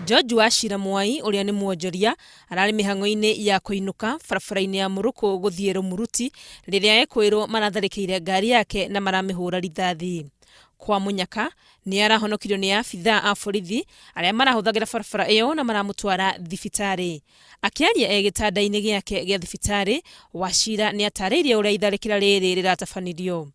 George Wachira Mwai ũrĩa nĩ mwonjoria ararĩ mĩhang'o-inĩ ya kũinũka barabara-inĩ ya Mũrũkũ gũthiĩ Rũmuruti rĩrĩa ekũĩrwo maratharĩkĩire ngari yake na maramĩhũra rithathi. Kwa mũnyaka nĩ arahonokirio nĩ abithaa a borithi arĩa marahũthagĩra barabara ĩyo na maramũtwara thibitarĩ. Akĩaria e gĩtanda-inĩ gĩake gĩa thibitarĩ, Wachira nĩ atarĩirie ũrĩa itharĩkĩra rĩrĩ rĩratabanirio.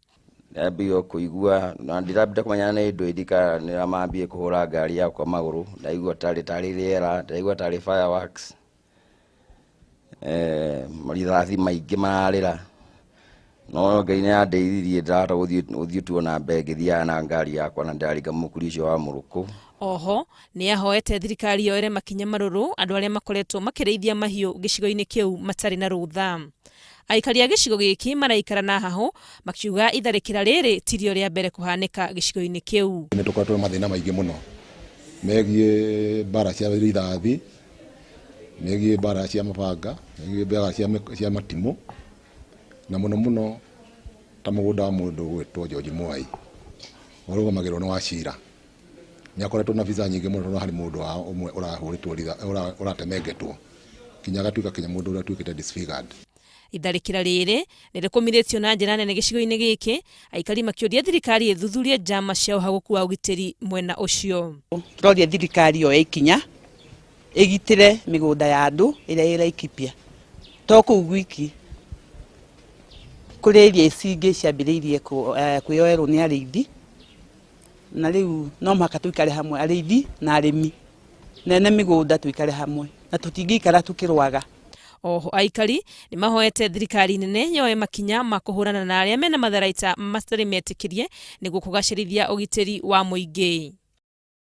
Ndambire kũigua na ndirambire kũmenya nĩ ndũ kana nĩ mambie kũhũra ngari yakwa magũrũ, ndaigua tarĩ tarĩ rĩera, ndaigua tarĩ fireworks, marithathi maingĩ mararĩra, no Ngai nĩ andeithirie ndahota gũthiĩ tu ona mbere ngĩthiaga na ngari yakwa na ndĩraringa mũkuri ũcio wa mũrũkũ. Oho nĩ ahoete thirikari yoere makinya marũrũ andũ arĩa makoretwo makĩrĩithia mahiũ gĩcigo-inĩ kĩu matarĩ na rũtha. Aikari a gĩcigo gĩkĩ maraikara na hahũ makiuga itharĩkĩra rĩrĩ tirio rĩa mbere kũhanĩka gĩcigo-inĩ kĩu. Nĩ tũkoretwo na mathĩna maingĩ mũno megiĩ mbara cia rithathi, megiĩ mbara cia mabanga, megiĩ mbara cia matimũ, na mũno mũno ta mũgũnda wa mũndũ ũgwĩtwo George Mwai ũrũgamagĩrĩrwo nĩ Wachira. Nĩ akoretwo na visa nyingĩ mũno tondũ harĩ mũndũ wao ũmwe ũrahũrĩtwo ũratemengetwo kinya agatuĩka kinya mũndũ ũrĩa ũtuĩkĩte disfigured. Itharĩkĩra rĩrĩ nĩ rĩkũmithĩtio na njĩra nene gĩcigo-inĩ gĩkĩ, aikari makĩũria thirikari ĩthuthurie njama cia ũhagũku wa ũgitĩri mwena ũcio. Tũroria thirikari yoe ikinya ĩgitĩre mĩgũnda ya andũ ĩrĩa ĩ Laikipia, to kũu gwiki, kũrĩ area ici ingĩ ciambĩrĩirie kwĩyoerwo nĩ arĩithi, na rĩu no mũhaka tũikare hamwe, arĩithi na arĩmi na ene mĩgũnda tũikare hamwe, na tũtingĩikara tũkĩrũaga. Oho aikari nĩ mahoete thirikari nene yoe makinya ma kũhũrana na arĩa mena matharaita matarĩ metĩkĩrie nĩguo kũgacĩrithia ũgitĩri wa mũingĩ.